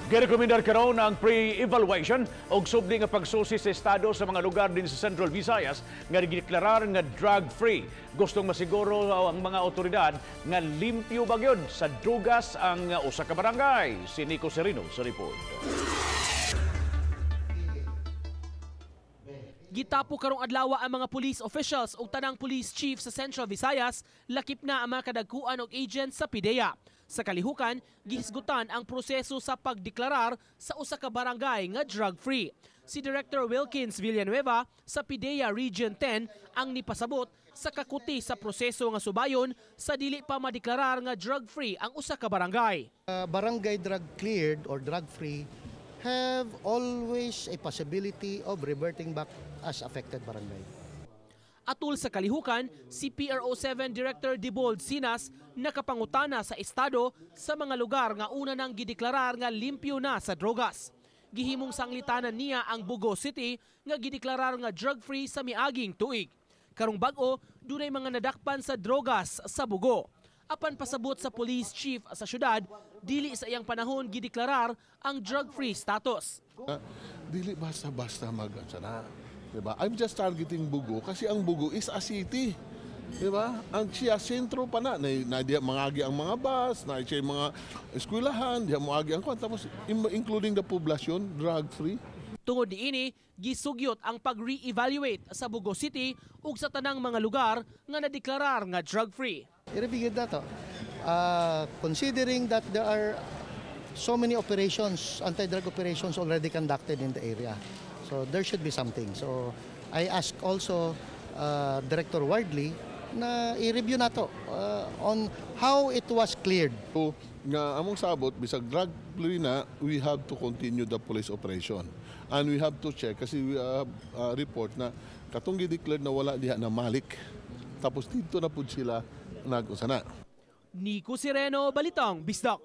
Girekomendar karon ang pre-evaluation og subli nga pagsusi sa estado sa mga lugar din sa Central Visayas nga gideklarar nga drug-free. Gustong masiguro ang mga otoridad nga limpyo ba gyud sa drugas ang usa ka barangay. Si Nico Serino sa report. Gitapo karong adlaw ang mga police officials ug tanang police chief sa Central Visayas, lakip na ang mga kadagkuan og agents sa PDEA. Sa kalihukan, gihisgutan ang proseso sa pagdeklarar sa usa ka barangay nga drug-free. Si Director Wilkins Villanueva sa PDEA Region 10 ang nipasabot sa kakuti sa proseso nga subayon sa dili pa madeklarar nga drug-free ang usa ka barangay. Barangay drug cleared or drug free have always a possibility of reverting back as affected barangay. Atul sa kalihukan, si PRO7 Director Dibold Sinas nakapangutana sa estado sa mga lugar nga una nang gideklarar nga limpyo na sa drogas. Gihimong sanglitanan niya ang Bogo City nga gideklarar nga drug-free sa miaging tuig. Karong bag-o, dunay mga nadakpan sa drogas sa Bogo. Apan pasabot sa police chief sa syudad, dili sa iyang panahon gideklarar ang drug-free status. Dili basta-basta mag sana. Diba? I'm just targeting Bogo kasi ang Bogo is a city. Diba? Ang siya sentro pa na, na diya mangagi ang mga bus, na siya mga eskwelahan, diya moagi ang kwan, tapos including the poblasyon, drug free. Tungod niini, gisugyot ang pag-re-evaluate sa Bogo City ug sa tanang mga lugar nga nadeklarar nga drug-free. I-review na to. Considering that there are so many operations, anti-drug operations already conducted in the area. So there should be something. So I ask also Director Wardley na i-review na to on how it was cleared. So, nga among sabot, bisag drug free na, we have to continue the police operation. And we have to check kasi we have report na katong gi-declare na wala diha na malik. Tapos dito na pud sila nag-usana. Nico Sireno, Balitang Bisdak.